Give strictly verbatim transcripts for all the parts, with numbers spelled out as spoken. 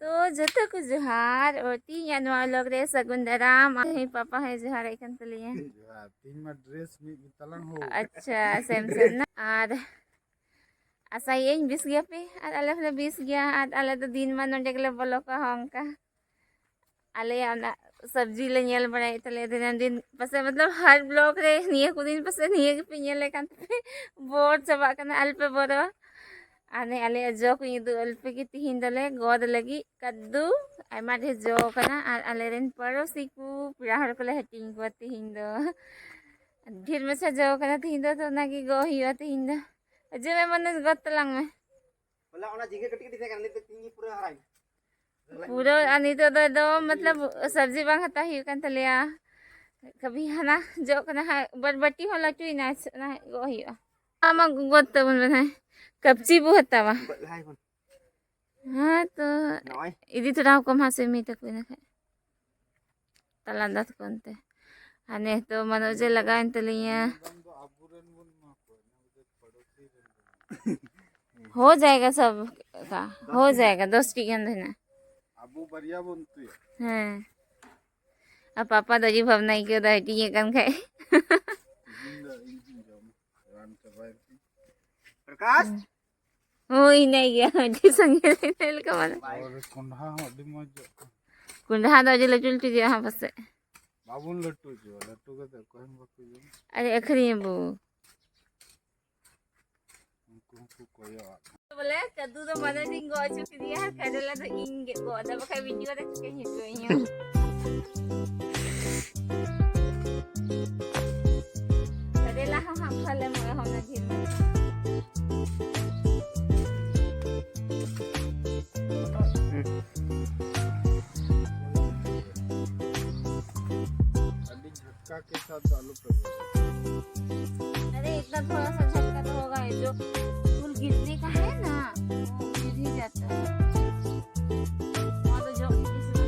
ᱛᱚ ᱡᱚᱛᱚ ᱠᱚ ᱡᱚᱦᱟᱨ, ᱚ, ᱛᱤᱦᱤᱧᱟᱜ ᱱᱚᱣᱟ vlog ᱨᱮ ᱥᱟᱹᱜᱩᱱ ᱫᱟᱨᱟᱢ᱾ ᱟᱨ ᱤᱧ ᱯᱟᱯᱟ ᱦᱚᱸᱭ ᱡᱚᱦᱟᱨᱮᱫ ᱠᱟᱱ ᱛᱟᱞᱤᱧᱟ᱾ ᱡᱚᱦᱟᱨ᱾ ᱛᱤᱦᱤᱧ ᱢᱟ dress ᱢᱤᱫ ᱜᱮ ᱛᱟᱞᱟᱝ ᱦᱳ᱾ ᱟᱪᱪᱷᱟ, same same ᱱᱟ᱾ ᱟᱨ ᱟᱥᱟᱭᱟᱹᱧ ᱵᱮᱥ ᱜᱮᱭᱟᱯᱮ, ᱟᱨ ᱟᱞᱮ ᱦᱚᱸᱞᱮ ᱵᱮᱥ ᱜᱮᱭᱟ᱾ ᱟᱨ ᱟᱞᱮ ᱫᱚ ᱫᱤᱱ ᱢᱟ ᱱᱚᱸᱰᱮ ᱜᱮᱞᱮ ᱵᱚᱞᱚ ᱠᱚᱜᱼᱟ ᱦᱚᱸ ᱚᱱᱠᱟ᱾ ᱟᱞᱮᱭᱟᱜ ᱚᱱᱟ ᱥᱚᱵᱽᱡᱤ ᱞᱮ ᱧᱮᱞ ᱵᱟᱲᱟᱭᱮᱫ ᱛᱟᱞᱮᱭᱟ ᱫᱤᱱᱟᱹᱢ ᱫᱤᱱ, ᱯᱟᱥᱮ ᱢᱚᱛᱞᱚᱵ ᱦᱟᱨ vlog ᱨᱮ ᱱᱤᱭᱟᱹ ᱠᱚ ᱫᱤᱱ ᱯᱟᱥᱮ ᱱᱤᱭᱟᱹ ᱜᱮᱯᱮ ᱧᱮᱞᱮᱫ ᱠᱟᱱ ᱛᱟᱯᱮ, ᱵᱚᱨ ᱪᱟᱵᱟᱜ ᱠᱟᱱᱟ, ᱟᱞᱚᱯᱮ ᱵᱚᱨᱚᱜᱼᱟ᱾ ᱟᱨ ᱱᱤᱭᱟᱹ ᱟᱞᱮᱭᱟᱜ ᱡᱚ ᱠᱚᱧ ᱩᱫᱩᱜ ᱟᱞᱯᱮ ᱜᱮ, ᱛᱤᱦᱤᱧ ᱫᱚᱞᱮ ᱜᱚᱫ ᱞᱟᱹᱜᱤᱫ ᱠᱟᱫᱫᱩ, ᱟᱭᱢᱟ ᱰᱷᱮᱨ ᱡᱚ ᱠᱟᱱᱟ᱾ ᱟᱨ ᱟᱞᱮᱨᱮᱱ ᱯᱟᱲᱳᱥᱤ ᱠᱚ ᱯᱮᱲᱟ ᱦᱚᱲ ᱠᱚᱞᱮ ᱦᱟᱹᱴᱤᱧ ᱠᱚᱣᱟ ᱛᱤᱦᱤᱧ ᱫᱚ᱾ ᱰᱷᱮᱨ ᱢᱟᱪᱷᱟ ᱡᱚ ᱠᱟᱱᱟ ᱛᱤᱦᱤᱧ ᱫᱚ, ᱛᱚ ᱚᱱᱟᱜᱮ ᱜᱚᱜ ᱦᱩᱭᱩᱜᱼᱟ ᱛᱤᱦᱤᱧ ᱫᱚ᱾ ᱦᱤᱡᱩᱜ ᱢᱮ ᱢᱚᱱᱳᱡᱽ, ᱜᱚᱫ ᱛᱟᱞᱟᱝ ᱢᱮ᱾ ᱦᱚᱞᱟ ᱚᱱᱟ ᱡᱷᱤᱸᱜᱟᱹ ᱠᱟᱹᱴᱤᱡ ᱠᱟᱹᱴᱤᱡ ᱛᱟᱦᱮᱸ ᱠᱟᱱᱟ, ᱱᱤᱛ ᱫᱚ ᱛᱤᱦᱤᱧ ᱯᱩᱨᱟᱹ ᱦᱟᱨᱟᱭᱮᱱᱟ᱾ ᱯᱩᱨᱟᱹ, ᱟᱨ ᱱᱤᱛᱚᱜ ᱫᱚ ᱮᱠᱫᱚᱢ ᱢᱚᱛᱞᱚᱵ ᱥᱚᱵᱽᱡᱤ ᱵᱟᱝ ᱦᱟᱛᱟᱣ ᱦᱩᱭᱩᱜ ᱠᱟᱱ ᱛᱟᱞᱮᱭᱟ᱾ ᱠᱟᱵᱷᱤ ᱦᱟᱱᱟ ᱡᱚᱜ ᱠᱟᱱᱟ ᱦᱟᱸᱜ, ᱵᱚᱨᱵᱚᱴᱤ ᱦᱚᱸ ᱞᱟᱹᱴᱩᱭᱮᱱᱟ, ᱚᱱᱟ ᱦᱟᱸᱜ ᱜᱚᱜ ᱦᱩᱭᱩᱜᱼᱟ᱾ ᱟᱢᱟᱜ ᱜᱚᱫ ᱛᱟᱵᱚᱱ ᱵᱮᱱ ᱦᱟᱸᱜ, ᱠᱟᱹᱯᱪᱤ ᱵᱚ ᱦᱟᱛᱟᱣᱟ᱾ ᱜᱚᱫ ᱞᱟᱦᱟᱭ ᱵᱚᱱ᱾ ᱦᱮᱸ ᱛᱚ, ᱱᱚᱜᱼᱚᱭ᱾ ᱤᱫᱤ ᱛᱚᱨᱟ ᱟᱠᱚ ᱢᱟ ᱥᱮ ᱢᱤᱫ ᱛᱟᱠᱚ ᱤᱱᱟᱹ ᱠᱷᱟᱡ᱾ ᱛᱟᱞᱟ ᱫᱟ ᱛᱟᱠᱚ ᱚᱱᱛᱮ᱾ ᱟᱨ ᱱᱮᱥ ᱫᱚ ᱢᱟᱱᱮ ᱚᱡᱮ ᱞᱟᱜᱟᱣᱮᱱ ᱛᱟᱹᱞᱤᱧᱟ᱾ ᱫᱚ ᱟᱵᱚᱨᱮᱱ ᱵᱚᱱ ᱮᱢᱟ ᱠᱚᱣᱟ, ᱱᱩᱠᱩ ᱫᱚ ᱯᱟᱲᱳᱥᱤ ᱨᱮᱱ ᱠᱟᱱᱟ᱾ ᱦᱳ ᱡᱟᱭᱜᱟ ᱥᱟᱵ ᱠᱟ, ᱦᱳ ᱡᱟᱭᱜᱟ, ᱫᱚᱥ ᱴᱤ ᱜᱟᱱ ᱫᱚ ᱦᱮᱱᱟᱜᱼᱟ᱾ ᱟᱵᱚ ᱵᱟᱨᱭᱟ ᱵᱚᱱ ᱩᱛᱩᱭᱟ᱾ ᱦᱮᱸ᱾ ᱟᱨ ᱯᱟᱯᱟ ᱫᱚ ᱟᱹᱰᱤ ᱵᱷᱟᱵᱽᱱᱟᱭ ᱟᱹᱭᱠᱟᱹᱣ ᱫᱟ, ᱦᱟᱹᱴᱤᱧ ᱟᱠᱟᱱ ᱠᱷᱟᱡ᱾ ᱛᱤᱦᱤᱧ ᱫᱚ ᱤᱧ ᱜᱤᱧ ᱡᱚᱢᱟ, ᱨᱟᱱ ᱪᱟᱵᱟᱭᱮᱱ ᱛᱤᱧ᱾ ᱯᱨᱚᱠᱟᱥ? ᱦᱳᱭ, ᱤᱱᱟᱹ ᱜᱮ, ᱟᱹᱰᱤ ᱥᱟᱺᱜᱤᱧ ᱨᱮ ᱤᱱᱟᱹ ᱞᱮᱠᱟ ᱢᱟᱱᱮ᱾ ᱟᱨ ᱠᱚᱸᱰᱷᱟ ᱦᱚᱸ ᱟᱹᱰᱤ ᱢᱚᱡᱽ ᱡᱚᱜ ᱠᱟᱱᱟ᱾ ᱠᱚᱸᱰᱷᱟ ᱫᱚ ᱟᱹᱰᱤ ᱞᱟᱹᱴᱩ ᱞᱟᱹᱴᱩ ᱡᱚᱜᱼᱟ ᱦᱟᱸᱜ ᱯᱟᱥᱮᱡ᱾ ᱵᱟᱵᱚᱱ ᱞᱟᱹᱴᱩ ᱦᱚᱪᱚᱣᱟ, ᱞᱟᱹᱴᱩ ᱠᱟᱛᱮ ᱚᱠᱚᱭ ᱦᱚᱸ ᱵᱟᱠᱚ ᱡᱚᱢᱟ᱾ ᱟᱨᱮ ᱟᱹᱠᱷᱨᱤᱧ ᱟᱵᱚ᱾ ᱩᱱᱠᱩ ᱦᱚᱸᱠᱚ ᱠᱚᱭᱚᱜᱼᱟ᱾ ᱵᱚᱞᱮ ᱠᱟᱹᱫᱩ ᱫᱚ ᱢᱟᱱᱮ ᱫᱤᱱ ᱜᱚᱜ ᱦᱚᱪᱚ ᱠᱮᱫᱮᱭᱟ, ᱠᱟᱨᱮᱞᱟ ᱫᱚ ᱤᱧ ᱜᱮ ᱜᱚᱜ ᱫᱟ, ᱵᱟᱠᱷᱟᱡ video ᱨᱮ ᱪᱤᱠᱟᱹᱧ ᱦᱤᱡᱩᱜᱼᱟ ᱤᱧ ᱦᱚᱸ᱾ ᱠᱟᱨᱮᱞᱟ ᱦᱚᱸ ᱦᱟᱸᱜ ᱯᱷᱚᱞ ᱮᱢᱚᱜᱼᱟ ᱦᱚᱸ ᱚᱱᱟ ᱰᱷᱮᱨ ᱢᱟᱪᱷᱟ᱾ ᱟᱹᱰᱤ ᱡᱷᱟᱴᱠᱟ ᱠᱮ ᱥᱟᱛ ᱫᱚ ᱟᱞᱚ ᱯᱮ ᱜᱚᱜᱟ᱾ अरे इतना थोड़ा सा झटका तो होगा ही, जो फूल गिरने का है ना, वो गिर ही जाता है। वहाँ तो जो भी किसी को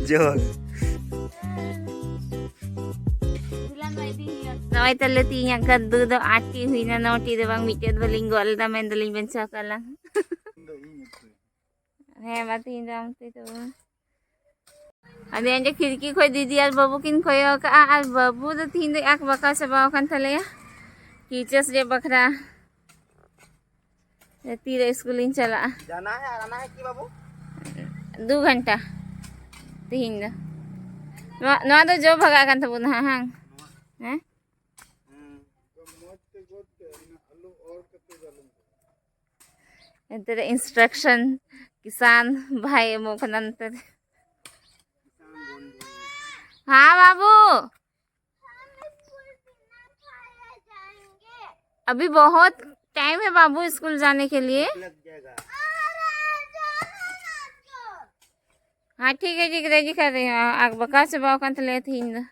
जोक। दुल्हन बैठी ᱱᱚᱜᱼᱚᱭ ᱛᱟᱦᱞᱮ ᱛᱮᱦᱮᱧᱟᱜ ᱠᱟᱹᱫᱫᱩ ᱫᱚ ᱟᱴ ᱴᱤ ᱦᱩᱭᱱᱟ, ᱱᱚ ᱴᱤ ᱫᱚ ᱵᱟᱝ, ᱢᱤᱫᱴᱮᱡ ᱫᱚ ᱵᱟᱹᱞᱤᱧ ᱜᱚᱫ ᱞᱮᱫᱟ, ᱢᱮᱱ ᱫᱚᱞᱤᱧ ᱵᱟᱧᱪᱟᱣ ᱠᱟᱜ ᱞᱟᱝ᱾ ᱦᱮᱸ, ᱢᱟ ᱛᱮᱦᱮᱧ ᱫᱚ ᱟᱢ ᱩᱛᱩᱭ ᱛᱟᱵᱚᱱ ᱢᱮ᱾ ᱟᱫᱚ ᱚᱸᱰᱮ ᱠᱷᱤᱲᱠᱤ ᱠᱷᱚᱡ ᱫᱤᱫᱤ ᱟᱨ ᱵᱟᱹᱵᱩ ᱠᱤᱱ ᱠᱚᱭᱚᱜ ᱟᱠᱟᱜᱼᱟ, ᱟᱨ ᱵᱟᱹᱵᱩ ᱫᱚ ᱛᱤᱦᱤᱧ ᱫᱚ ᱟᱸᱠ ᱵᱟᱸᱠᱟᱣ ᱪᱟᱵᱟᱣ ᱟᱠᱟᱱ ᱛᱟᱞᱮᱭᱟ ᱴᱤᱪᱟᱨᱥ ᱰᱮ ᱵᱟᱠᱷᱨᱟ᱾ ᱛᱤᱨᱮ ᱥᱠᱩᱞ ᱤᱧ ᱪᱟᱞᱟᱜᱼᱟ? ᱡᱟᱱᱟ ᱦᱮ, ᱟᱱᱟ ᱦᱮ ᱠᱤ ᱵᱟᱹᱵᱩ? ᱫᱩ ᱜᱷᱚᱱᱴᱟ ᱛᱤᱦᱤᱧ ᱫᱚ᱾ ᱱᱚᱣᱟ, ᱱᱚᱣᱟ ᱫᱚ ᱡᱚ ᱵᱷᱟᱜᱟᱜ ᱠᱟᱱ ᱛᱟᱵᱚᱱᱟ ᱦᱟᱸᱜ, ᱦᱟᱝ? ᱦᱮᱸ? ᱦᱩᱸ᱾ ᱮᱱᱛᱮ ᱨᱮ instruction ᱠᱤᱥᱟᱱ ᱵᱷᱟᱭ ᱮᱢᱚᱜ ᱠᱟᱱᱟ ᱱᱚᱛᱮ ᱨᱮ᱾ ᱦᱮᱸ ᱵᱟᱹᱵᱩ, अभी बहुत टाइम है बाबू स्कूल जाने के लिए। हाँ ठीक है जी, रेडी कर रही हूँ। ᱟᱸᱠ ᱵᱟᱸᱠᱟᱣ ᱪᱟᱵᱟᱣ ᱟᱠᱟᱱ ᱛᱟᱞᱮᱭᱟ ᱛᱤᱦᱤᱧ ᱫᱚ᱾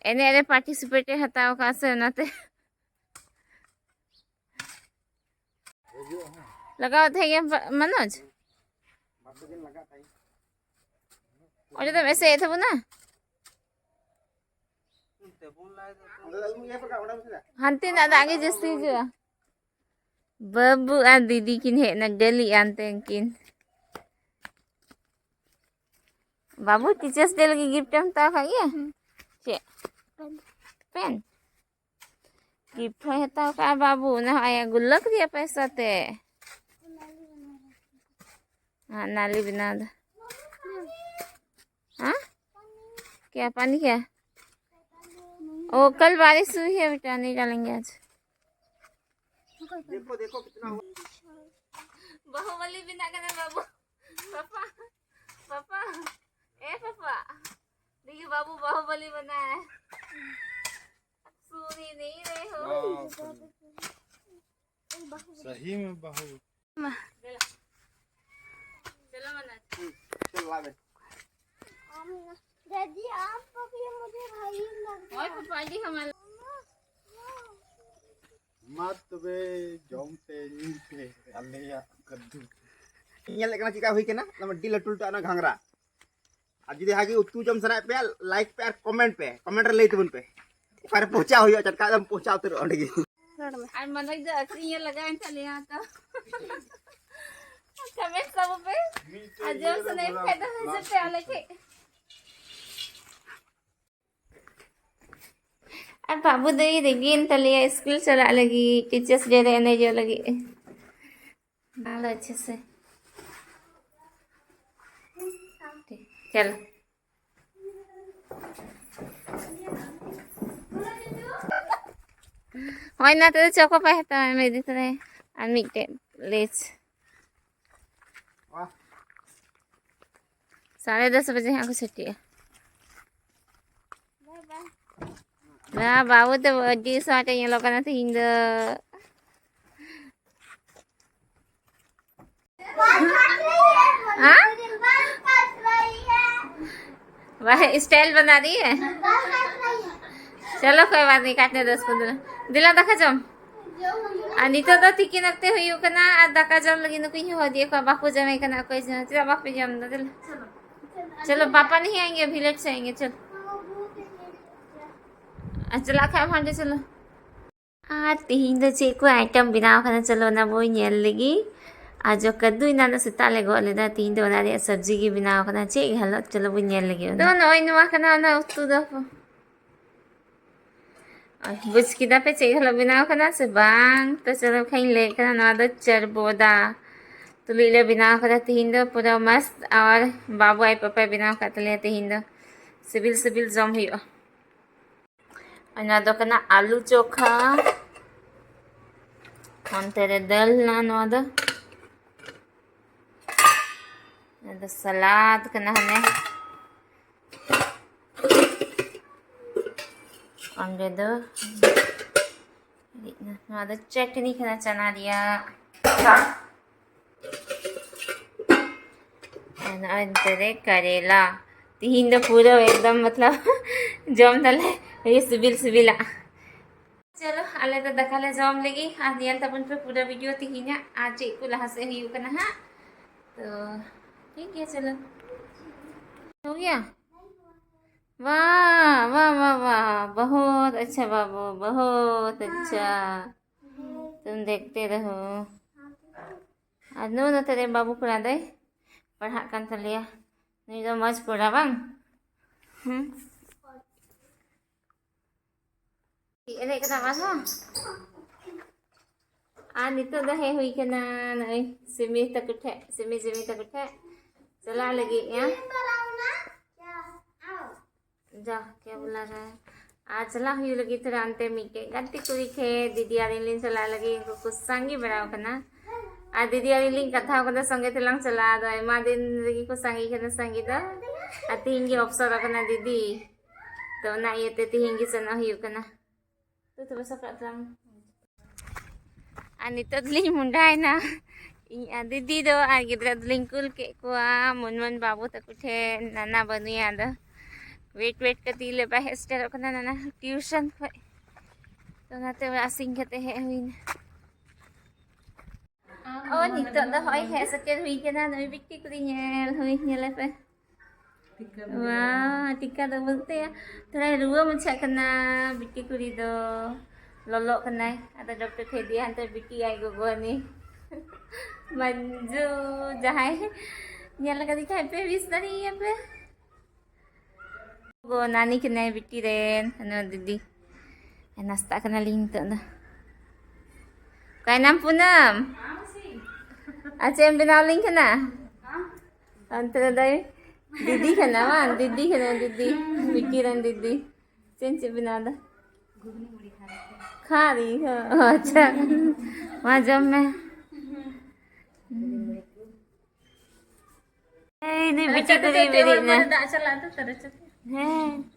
ᱮᱱᱮᱡ ᱨᱮ participate ᱮ ᱦᱟᱛᱟᱣ ᱟᱠᱟᱫ ᱥᱮ, ᱚᱱᱟᱛᱮ᱾ ᱞᱟᱜᱟᱣ ᱛᱟᱦᱮᱸ ᱜᱮᱭᱟᱢ ᱯᱟ-, ᱢᱟᱱᱳᱡᱽ? ᱚᱸᱰᱮ ᱫᱚᱢ ᱮᱥᱮᱫ ᱮᱫ ᱛᱟᱵᱚᱱᱟ? ᱦᱟᱱᱛᱮ ᱱᱟᱜ ᱫᱟᱜ ᱜᱮ ᱡᱟᱹᱥᱛᱤ ᱦᱤᱡᱩᱜᱼᱟ᱾ ᱵᱟᱹᱵᱩ ᱟᱨ ᱫᱤᱫᱤ ᱠᱤᱱ ᱦᱮᱡ ᱮᱱᱟ, ᱰᱟᱹᱞᱤᱜ ᱟᱱᱛᱮ ᱩᱱᱠᱤᱱ᱾ ᱵᱟᱹᱵᱩ, ᱴᱤᱪᱟᱨᱥ ᱰᱮ ᱞᱟᱹᱜᱤᱫ ᱜᱤᱯᱷᱴ ᱮᱢ ᱦᱟᱛᱟᱣ ᱟᱠᱟᱫ ᱜᱮᱭᱟ? ᱦᱩᱸ᱾ ᱪᱮᱫ? ᱯᱮᱱ᱾ ᱯᱮᱱ? ᱜᱤᱯᱷᱴ ᱦᱚᱸᱭ ᱦᱟᱛᱟᱣ ᱠᱟᱜᱼᱟ ᱵᱟᱹᱵᱩ, ᱚᱱᱟ ᱦᱚᱸ ᱟᱭᱟᱜ ᱜᱩᱞᱟᱹᱠ ᱨᱮᱭᱟᱜ ᱯᱚᱭᱥᱟ ᱛᱮ᱾ ᱦᱟᱸ, ᱱᱟᱞᱤ ᱵᱮᱱᱟᱣ ᱫᱟ᱾ ᱦᱮᱸ? क्या पानी क्या? ओ, कल बारिश हुई है बेटा, नहीं डालेंगे आज। देखो, देखो कितना हुआ। बाहुबली बना के ना बाबू। पापा, पापा, ए पापा, देखिए बाबू बाहुबली बना है। सुन ही नहीं रहे हो। वाह, सही में बाहुबली। चलो मना। चल ला बे। दादी, आप पकड़िए, मुझे भारी लग रहा है। ओए पापा जी हमारे। ᱢᱟ ᱛᱚᱵᱮ ᱡᱚᱢ ᱯᱮ, ᱧᱩᱭ ᱯᱮ, ᱟᱞᱮᱭᱟᱜ ᱠᱟᱹᱫᱫᱩ᱾ ᱧᱮᱞᱮᱫ ᱠᱟᱱᱟ ᱪᱮᱠᱟ ᱦᱩᱭ ᱠᱟᱱᱟ, ᱚᱱᱟ ᱟᱹᱰᱤ ᱞᱟᱹᱴᱩ ᱞᱟᱹᱴᱩ ᱚᱱᱟ ᱜᱷᱟᱸᱜᱽᱨᱟ᱾ ᱟᱨ ᱡᱩᱫᱤ ᱦᱟᱜᱮ ᱩᱛᱩ ᱡᱚᱢ ᱥᱟᱱᱟᱭᱮᱫ ᱯᱮᱭᱟ, ᱞᱟᱭᱤᱠ ᱯᱮ ᱟᱨ ᱠᱚᱢᱮᱱᱴ ᱯᱮ᱾ ᱠᱚᱢᱮᱱᱴ ᱨᱮ ᱞᱟᱹᱭ ᱛᱟᱵᱚᱱ ᱯᱮ ᱚᱠᱟᱨᱮ ᱯᱳᱸᱪᱷᱟᱣ ᱦᱩᱭᱩᱜᱼᱟ, ᱪᱟᱴᱠᱟ ᱮᱠᱫᱚᱢ ᱯᱳᱸᱪᱷᱟᱣ ᱩᱛᱟᱹᱨᱚᱜᱼᱟ ᱚᱸᱰᱮ ᱜᱮ᱾ ᱨᱚᱲ ᱢᱮ᱾ ᱟᱨ ᱢᱟᱱᱚᱡᱽ ᱫᱚ ᱟᱹᱠᱷᱨᱤᱧ ᱮ ᱞᱟᱜᱟᱣᱮᱱ ᱛᱟᱞᱮᱭᱟ ᱛᱚ᱾ ᱠᱚᱢᱮᱱᱴ ᱛᱟᱵᱚ ᱯᱮ᱾ ᱟᱨ ᱡᱚᱢ ᱥᱟᱱᱟᱭᱮᱫ ᱠᱷᱟᱡ ᱫᱚ ᱦᱤᱡᱩᱜ ᱯᱮ ᱟᱞᱮ ᱴᱷᱮᱡ᱾ ᱟᱨ ᱵᱟᱹᱵᱩ ᱫᱚᱭ ᱨᱮᱜᱤᱭᱮᱱ ᱛᱟᱞᱮᱭᱟ ᱥᱠᱩᱞ ᱪᱟᱞᱟᱜ ᱞᱟᱹᱜᱤᱫ, ᱴᱤᱪᱟᱨᱥ ᱰᱮ ᱨᱮ ᱮᱱᱮᱡᱚᱜ ᱞᱟᱹᱜᱤᱫ᱾ ᱵᱟᱝ ᱫᱚ ᱟᱪᱪᱷᱟ ᱥᱮ᱾ ᱴᱷᱤᱠ, ᱪᱚᱞᱚ᱾ ᱦᱳᱭ, ᱱᱟᱛᱮ ᱫᱚ ᱪᱚᱠᱳ ᱯᱟᱭ ᱦᱟᱛᱟᱣ ᱢᱮ ᱤᱫᱤ ᱛᱚᱨᱟᱭᱟ᱾ ᱟᱨ ᱢᱤᱫᱴᱮᱡ ᱞᱮᱪ᱾ ᱥᱟᱲᱮ ᱫᱚᱥ ᱵᱟᱡᱮ ᱦᱟᱸᱜ ᱠᱚ ᱪᱷᱩᱴᱤᱜᱼᱟ᱾ ᱵᱟ, ᱵᱟᱹᱵᱩ ᱫᱚ ᱟᱹᱰᱤ smart ᱮ ᱧᱮᱞᱚᱜ ᱠᱟᱱᱟ ᱛᱤᱦᱤᱧ ᱫᱚ᱾ ᱦᱮᱸ? भाई, स्टाइल बना रही है। चलो, कोई बात नहीं, काटने दो उसको, दिला। दिला, दाका जम। ᱟᱨ ᱱᱤᱛᱚᱜ ᱫᱚ ᱛᱤᱠᱤᱱ ᱚᱠᱛᱮ ᱦᱩᱭᱩᱜ ᱠᱟᱱᱟ ᱟᱨ ᱫᱟᱠᱟ ᱡᱚᱢ ᱞᱟᱹᱜᱤᱫ ᱱᱩᱠᱩᱧ ᱦᱚᱦᱚ ᱤᱫᱤᱭᱮᱫ ᱠᱚᱣᱟ, ᱵᱟᱠᱚ ᱡᱚᱢᱮᱫ ᱠᱟᱱᱟ ᱚᱠᱚᱭ ᱪᱚ᱾ ᱪᱮᱫᱟᱜ ᱵᱟᱯᱮ ᱡᱚᱢ ᱮᱫᱟ? ᱫᱮᱞᱟ᱾ चलो, पापा नहीं आएंगे, अभी लेट से आएंगे, चल। ᱟᱨ ᱪᱟᱞᱟᱜ ᱠᱷᱟᱡ ᱮᱢ ᱦᱟᱸᱰᱮ, ᱪᱚᱞᱚ᱾ ᱟᱨ ᱛᱤᱦᱤᱧ ᱫᱚ ᱪᱮᱫ ᱠᱚ item ᱵᱮᱱᱟᱣ ᱠᱟᱱᱟ, ᱪᱚᱞᱚ ᱚᱱᱟ ᱵᱚᱱ ᱧᱮᱞ ᱞᱮᱜᱮ᱾ ᱟᱨ ᱡᱚ ᱠᱟᱹᱫᱩ ᱮᱱᱟᱱ ᱥᱮᱛᱟᱜ ᱞᱮ ᱜᱚᱫ ᱞᱮᱫᱟ, ᱛᱤᱦᱤᱧ ᱫᱚ ᱚᱱᱟ ᱨᱮᱭᱟᱜ ᱥᱚᱵᱽᱡᱤ ᱜᱮ ᱵᱮᱱᱟᱣ ᱠᱟᱱᱟ᱾ ᱪᱮᱫ ᱜᱮ ᱦᱟᱞᱚᱛ, ᱪᱚᱞᱚ ᱵᱚᱱ ᱧᱮᱞ ᱞᱮᱜᱮ᱾ ᱛᱚ ᱱᱚᱜᱼᱚᱭ ᱱᱚᱣᱟ ᱠᱟᱱᱟ ᱚᱱᱟ ᱩᱛᱩ ᱫᱚ᱾ ᱳᱭ, ᱵᱩᱡᱽ ᱠᱮᱫᱟ ᱯᱮ ᱪᱮᱫ ᱦᱟᱞᱚᱛ ᱵᱮᱱᱟᱣ ᱠᱟᱱᱟ ᱥᱮ ᱵᱟᱝ? ᱛᱚ ᱪᱚᱞᱚ ᱠᱷᱟᱡ ᱤᱧ ᱞᱟᱹᱭᱮᱫ ᱠᱟᱱᱟ, ᱱᱚᱣᱟ ᱫᱚ ᱪᱟᱨᱵᱚᱫᱟ ᱛᱩᱞᱩᱡ ᱞᱮ ᱵᱮᱱᱟᱣ ᱠᱟᱫᱟ ᱛᱤᱦᱤᱧ ᱫᱚ, ᱯᱩᱨᱟᱹ ᱢᱚᱥᱛ᱾ ᱟᱨ ᱵᱟᱵᱩ ᱟᱡ ᱯᱟᱯᱟᱭ ᱵᱮᱱᱟᱣ ᱠᱟᱫ ᱛᱟᱞᱮᱭᱟ ᱛᱤᱦᱤᱧ ᱫᱚ, ᱥᱤᱵᱤᱞ ᱥᱤᱵᱤᱞ ᱡᱚᱢ ᱦᱩᱭᱩᱜᱼᱟ᱾ ᱚᱱᱟ ᱫᱚ ᱠᱟᱱᱟ ᱟᱞᱩ ᱪᱳᱠᱷᱟ, ᱚᱱᱛᱮ ᱨᱮ ᱫᱟᱹᱞ ᱦᱮᱱᱟᱜᱼᱟ᱾ ᱱᱚᱣᱟ ᱫᱚ, ᱱᱚᱣᱟ ᱫᱚ ᱥᱟᱞᱟᱫ ᱠᱟᱱᱟ ᱦᱟᱱᱮ᱾ ᱚᱸᱰᱮ ᱫᱚ ᱱᱚᱣᱟ ᱫᱚ ᱪᱟᱴᱱᱤ ᱠᱟᱱᱟ ᱪᱟᱱᱟ ᱨᱮᱭᱟᱜ᱾ ᱟᱨ ᱱᱚᱜᱼᱚᱭ ᱱᱚᱛᱮ ᱨᱮ ᱠᱟᱨᱮᱞᱟ᱾ ᱛᱤᱦᱤᱧ ᱫᱚ ᱯᱩᱨᱟᱹ ᱮᱠᱫᱚᱢ ᱢᱚᱛᱞᱚᱵ ᱡᱚᱢ ᱫᱟᱞᱮ, ᱟᱹᱰᱤ ᱥᱤᱵᱤᱞ ᱥᱤᱵᱤᱞᱟᱜ᱾ ᱪᱚᱞᱚ, ᱟᱞᱮ ᱫᱚ ᱫᱟᱠᱟ ᱞᱮ ᱡᱚᱢ ᱞᱮᱜᱮ ᱟᱨ ᱧᱮᱞ ᱛᱟᱵᱚᱱ ᱯᱮ ᱯᱩᱨᱟᱹ video ᱛᱤᱦᱤᱧᱟᱜ ᱟᱨ ᱪᱮᱫ ᱠᱚ ᱞᱟᱦᱟ ᱥᱮᱫ ᱦᱩᱭᱩᱜ ᱠᱟᱱᱟ ᱦᱟᱸᱜ᱾ ᱛᱚ ᱴᱷᱤᱠ ᱜᱮᱭᱟ, ᱪᱚᱞᱚ᱾ हो गया? वाह, वाह, वाह, वाह, बहुत अच्छा बाबू, बहुत अच्छा। तुम देखते रहो। ᱟᱨ ᱱᱩᱭ ᱱᱚᱛᱮ ᱨᱮ ᱵᱟᱹᱵᱩ ᱠᱚᱲᱟ ᱫᱚᱭ ᱯᱟᱲᱦᱟᱜ ᱠᱟᱱ ᱛᱟᱞᱮᱭᱟ᱾ ᱱᱩᱭ ᱫᱚ ᱢᱚᱡᱽ ᱠᱚᱲᱟ ᱵᱟᱝ? ᱦᱩᱸ᱾ ᱮᱱᱮᱡ ᱠᱟᱱᱟ ᱟᱨᱦᱚᱸ᱾ ᱟᱨ ᱱᱤᱛᱚᱜ ᱫᱚ ᱦᱮᱡ ᱦᱩᱭ ᱠᱟᱱᱟ ᱱᱚᱜᱼᱚᱭ ᱥᱤᱢᱤ ᱛᱟᱠᱚ ᱴᱷᱮᱡ, ᱥᱤᱢᱤ ᱡᱤᱢᱤ ᱛᱟᱠᱚ ᱴᱷᱮᱡ ᱪᱟᱞᱟᱜ ᱞᱟᱹᱜᱤᱫ᱾ ᱦᱮᱸ? ᱡᱟ, ᱠᱮ ᱵᱚᱞᱟ ᱨᱮ᱾ ᱟᱨ ᱪᱟᱞᱟᱜ ᱦᱩᱭᱩᱜ ᱞᱟᱹᱜᱤᱫ ᱛᱷᱚᱲᱟ ᱚᱱᱛᱮ ᱢᱤᱫᱴᱮᱡ ᱜᱟᱛᱮ ᱠᱩᱲᱤ ᱴᱷᱮᱡ, ᱫᱤᱫᱤ ᱟᱨ ᱤᱧ ᱞᱤᱧ ᱪᱟᱞᱟᱜ ᱞᱟᱹᱜᱤᱫ᱾ ᱩᱱᱠᱩ ᱠᱚ ᱥᱟᱸᱜᱮ ᱵᱟᱲᱟᱣ ᱠᱟᱱᱟ᱾ ᱟᱨ ᱫᱤᱫᱤ ᱟᱨ ᱤᱧ ᱞᱤᱧ ᱠᱟᱛᱷᱟᱣ ᱠᱟᱫᱟ ᱥᱚᱸᱜᱮ ᱛᱮᱞᱟᱝ ᱪᱟᱞᱟᱜᱼᱟ᱾ ᱟᱫᱚ ᱟᱭᱢᱟ ᱫᱤᱱ ᱨᱮᱜᱮ ᱠᱚ ᱥᱟᱸᱜᱮ ᱠᱟᱱᱟ ᱥᱟᱸᱜᱮ ᱫᱚ᱾ ᱟᱨ ᱛᱤᱦᱤᱧ ᱜᱮ ᱚᱯᱥᱚᱨ ᱟᱠᱟᱱᱟ ᱫᱤᱫᱤ᱾ ᱛᱚ ᱚᱱᱟ ᱤᱭᱟᱹᱛᱮ ᱛᱤᱦᱤᱧ ᱜᱮ ᱥᱮᱱᱚᱜ ᱦᱩᱭᱩᱜ ᱠᱟᱱᱟ᱾ ᱛᱚ ᱛᱚᱵᱮ ᱥᱟᱯᱲᱟᱜ ᱛᱟᱞᱟᱝ ᱢᱮ᱾ ᱟᱨ ᱱᱤᱛᱚᱜ ᱫᱚᱞᱤᱧ ᱢᱚᱸᱰᱟᱭᱮᱱᱟ᱾ ᱤᱧ ᱟᱨ ᱫᱤᱫᱤ ᱫᱚ ᱟᱨ ᱜᱤᱫᱽᱨᱟᱹ ᱫᱚᱞᱤᱧ ᱠᱩᱞ ᱠᱮᱫ ᱠᱚᱣᱟ ᱢᱚᱱᱢᱚᱱ ᱵᱟᱹᱵᱩ ᱛᱟᱠᱚ ᱴᱷᱮᱱ᱾ ᱱᱟᱱᱟ ᱵᱟᱹᱱᱩᱭᱟ ᱟᱫᱚ᱾ ᱣᱮᱴ ᱣᱮᱴ ᱠᱟᱛᱮ ᱞᱮ ᱵᱟᱭ ᱦᱮᱡ ᱥᱮᱴᱮᱨᱚᱜ ᱠᱟᱱᱟ ᱱᱟᱱᱟ ᱴᱤᱭᱩᱥᱚᱱ ᱠᱷᱚᱡ᱾ ᱛᱚ ᱚᱱᱟᱛᱮ ᱚᱲᱟᱜ ᱥᱮᱱ ᱠᱟᱛᱮ ᱦᱮᱡ ᱦᱩᱭᱱᱟ᱾ ᱚ, ᱱᱤᱛᱚᱜ ᱫᱚ ᱦᱚᱸᱜᱼᱚᱭ ᱦᱮᱡ ᱥᱮᱴᱮᱨ ᱦᱩᱭ ᱠᱟᱱᱟ ᱱᱩᱭ ᱵᱤᱴᱤ ᱠᱩᱲᱤ ᱧᱮᱞ᱾ ᱦᱩᱭ, ᱧᱮᱞᱮ ᱯᱮ᱾ ᱴᱤᱠᱟ ᱫᱚ ᱵᱟᱹᱱᱩᱜ ᱛᱟᱭᱟ᱾ ᱛᱷᱚᱲᱟᱭ ᱨᱩᱣᱟᱹ ᱢᱟᱪᱷᱟᱜ ᱠᱟᱱᱟ ᱵᱤᱴᱤ ᱠᱩᱲᱤ ᱫᱚ᱾ ᱞᱚᱞᱚᱜ ᱠᱟᱱᱟᱭ᱾ ᱟᱫᱚ ᱰᱚᱠᱴᱚᱨ ᱴᱷᱮᱡ ᱤᱫᱤᱭᱟ ᱦᱟᱱᱛᱮ ᱵᱤᱴᱤ ᱟᱡ ᱜᱚᱜᱚ ᱦᱟᱹᱱᱤ᱾ ᱢᱟᱱᱡᱩ ᱡᱟᱦᱟᱸᱭ ᱧᱮᱞ ᱠᱟᱫᱮ ᱠᱷᱟᱡ ᱯᱮ wish ᱫᱟᱲᱮᱭᱟᱭᱟ ᱯᱮ᱾ ᱜᱚ ᱱᱟᱱᱤ ᱠᱟᱱᱟᱭ ᱵᱤᱴᱤ ᱨᱮᱱ, ᱱᱩᱭ ᱫᱤᱫᱤ᱾ ᱱᱟᱥᱛᱟᱜ ᱠᱟᱱᱟᱞᱤᱧ ᱱᱤᱛᱚᱜ ᱫᱚ᱾ ᱚᱠᱟᱭᱱᱟᱢ ᱯᱩᱱᱟᱢ? ᱟᱨ ᱪᱮᱫ ᱮᱢ ᱵᱮᱱᱟᱣ ᱞᱤᱧ ᱠᱟᱱᱟ? ᱚᱱᱛᱮ ᱨᱮ ᱫᱚᱭ ᱫᱤᱫᱤ ᱠᱟᱱᱟ ᱵᱟᱝ? ᱫᱤᱫᱤ ᱠᱟᱱᱟ ᱫᱤᱫᱤ᱾ ᱵᱤᱴᱤ ᱨᱮᱱ ᱫᱤᱫᱤ᱾ ᱪᱮᱫ ᱮᱢ ᱪᱮᱫ ᱵᱮᱱᱟᱣ ᱫᱟ? ᱠᱷᱟᱹᱨᱤ, ᱦᱚᱸ, ᱟᱪᱪᱷᱟ᱾ ᱢᱟ ᱡᱚᱢ ᱢᱮ᱾ ᱮᱭ ᱱᱩᱭ ᱵᱤᱴᱤ ᱠᱩᱲᱤ ᱵᱮᱨᱮᱫ ᱱᱟ᱾ ᱫᱟᱜ ᱪᱟᱞᱟᱜ ᱫᱚ ᱛᱟᱨᱟ ᱪᱟᱞᱟᱜ᱾ ᱦᱮᱸ᱾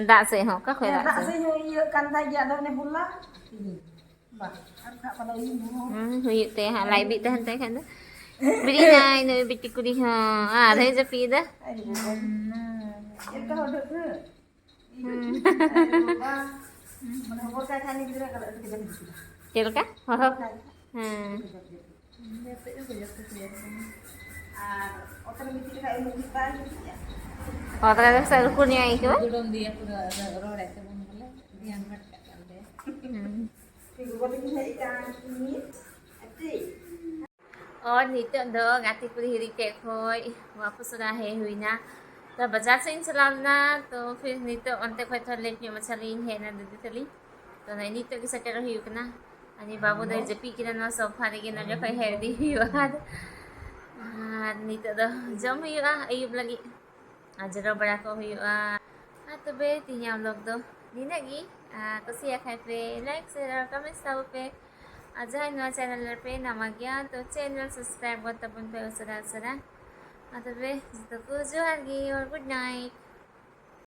ᱫᱟᱜ ᱥᱮᱫ ᱦᱚᱸ, ᱚᱠᱟ ᱠᱷᱚᱡ ᱦᱮᱸ, ᱫᱟᱜ ᱫᱟᱜ ᱥᱮᱫ? ᱥᱮᱫ ᱦᱚᱸ ᱤᱭᱟᱹᱜ ᱠᱟᱱ ᱛᱟᱭ ᱜᱮᱭᱟ, ᱟᱫᱚ ᱚᱱᱮ ᱦᱚᱞᱟ᱾ ᱵᱟᱝ, ᱟᱨ ᱠᱷᱟᱜ ᱯᱟᱞᱮ ᱩᱭᱩᱝ ᱦᱚᱸ᱾ ᱦᱩᱸ, ᱦᱩᱭᱩᱜ ᱛᱟᱭᱟ ᱦᱟᱸᱜ, ᱞᱟᱡ ᱵᱤ ᱛᱟᱦᱮᱱ ᱛᱟᱭ ᱠᱷᱟᱱ ᱫᱚ᱾ ᱵᱮᱨᱮᱫ ᱱᱟᱭ ᱱᱩᱭ ᱵᱤᱴᱤ ᱠᱩᱲᱤ ᱦᱚᱸ, ᱟᱨ ᱦᱚᱸᱭ ᱡᱟᱹᱯᱤᱫ ᱮᱫᱟ᱾ ᱟᱨ ᱦᱚᱸ᱾ ᱪᱮᱫ ᱞᱮᱠᱟ ᱦᱚᱲ ᱰᱷᱟᱹᱵᱨᱟᱹᱜ? ᱦᱩᱸ᱾ ᱟᱨ ᱵᱟᱵᱟ, ᱢᱟᱱᱮ ᱦᱚᱵᱚᱨ ᱠᱟᱭ ᱠᱷᱟᱱ ᱜᱤᱫᱽᱨᱟᱹ ᱠᱟᱞᱟᱜ ᱛᱮᱜᱮ ᱡᱟᱹᱯᱤᱫ ᱠᱮᱫᱟ᱾ ᱪᱮᱫ ᱞᱮᱠᱟ? ᱦᱚᱦᱚ? ᱦᱚᱵᱚᱨ ᱠᱟᱭ ᱠᱷᱟᱱ᱾ ᱦᱮᱸ᱾ ᱡᱟᱹᱯᱤᱫ ᱫᱚ ᱡᱟᱹᱯᱤᱫ ᱜᱮᱭᱟ᱾ ᱟᱨ ᱚᱛ ᱨᱮ ᱜᱤᱛᱤᱡ ᱞᱮᱠᱷᱟᱡ ᱩᱱᱟᱹᱜ ᱡᱩᱛ ᱵᱟᱭ ᱵᱩᱡᱷᱟᱹᱜᱼᱟ᱾ ᱚᱛ ᱨᱮ ᱥᱮ ᱨᱩᱠᱩ ᱧᱚᱜ ᱟᱹᱭᱠᱟᱹᱣᱟ᱾ ᱜᱩᱰᱩᱢ ᱫᱤᱭᱟ ᱯᱩᱨᱟᱹ ᱟᱫᱚ ᱨᱚᱲᱮᱫ ᱛᱟᱵᱚᱱ ᱵᱚᱞᱮ ᱫᱷᱮᱭᱟᱱ ᱵᱷᱟᱴᱠᱟᱜ ᱠᱟᱱ ᱛᱟᱭᱟ᱾ ᱦᱩᱸ᱾ ᱛᱤ ᱜᱚᱜᱚ ᱛᱟᱹᱠᱤᱱ ᱦᱮᱡ ᱟᱠᱟᱱ ᱛᱤᱧ ᱟᱹᱛᱤ᱾ ᱟᱨ ᱱᱤᱛᱚᱜ ᱫᱚ ᱜᱟᱛᱮ ᱠᱩᱲᱤ ᱦᱤᱨᱤ ᱠᱮᱫ ᱠᱷᱚᱡ ᱣᱟᱯᱚᱥ ᱚᱲᱟᱜ ᱦᱮᱡ ᱦᱩᱭᱱᱟ᱾ ᱛᱚ ᱵᱟᱡᱟᱨ ᱥᱮᱫ ᱤᱧ ᱪᱟᱞᱟᱣ ᱞᱮᱱᱟ, ᱛᱚ ᱯᱷᱤᱨ ᱱᱤᱛᱚᱜ ᱚᱱᱛᱮ ᱠᱷᱚᱡ ᱛᱷᱚᱲᱟ ᱞᱮᱴ ᱧᱚᱜ ᱢᱟᱪᱷᱟ ᱞᱤᱧ ᱦᱮᱡ ᱮᱱᱟ ᱫᱤᱫᱤ ᱛᱟᱹᱞᱤᱧ᱾ ᱛᱚ ᱱᱚᱜᱼᱚᱭ ᱱᱤᱛᱚᱜ ᱜᱮ ᱥᱮᱴᱮᱨ ᱦᱩᱭᱩᱜ ᱠᱟᱱᱟ᱾ ᱟᱨ ᱱᱤᱭᱟᱹ ᱵᱟᱹᱵᱩ ᱫᱚᱭ ᱡᱟᱹᱯᱤᱫ ᱠᱮᱫᱟ ᱱᱚᱣᱟ ᱥᱳᱯᱷᱟ ᱨᱮᱜᱮ, ᱱᱚᱰᱮ ᱠᱷᱚᱡ ᱦᱮᱡ ᱤᱫᱤ ᱦᱩᱭᱩᱜᱼᱟ᱾ ᱟᱨ ᱱᱤᱛᱚᱜ ᱫᱚ ᱡᱚᱢ ᱦᱩᱭᱩᱜᱼᱟ ᱟᱹᱭᱩᱵ ᱞᱟᱹᱜᱤᱫ᱾ ᱟᱨ ᱡᱚᱨᱚ ᱵᱟᱲᱟ ᱠᱚ ᱦᱩᱭᱩᱜᱼᱟ᱾ ᱟᱨ ᱛᱚᱵᱮ ᱛᱮᱦᱮᱧᱟᱜ vlog ᱫᱚ ᱱᱤᱱᱟᱹᱜ ᱜᱮ᱾ ᱟᱨ ᱠᱩᱥᱤᱭᱟᱜ ᱠᱷᱟᱡ ᱯᱮ like, share ᱟᱨ comments ᱛᱟᱵᱚ ᱯᱮ᱾ ᱟᱨ ᱡᱟᱦᱟᱸᱭ ᱱᱚᱣᱟ channel ᱨᱮᱯᱮ ᱱᱟᱣᱟ ᱜᱮᱭᱟ, ᱛᱚ channel subscribe ᱜᱚᱫ ᱛᱟᱵᱚᱱ ᱯᱮ ᱩᱥᱟᱹᱨᱟ ᱩᱥᱟᱹᱨᱟ᱾ ᱢᱟ ᱛᱚᱵᱮ ᱡᱚᱛᱚ ᱠᱚ ᱡᱚᱦᱟᱨ ᱜᱮ, ᱟᱨ good night᱾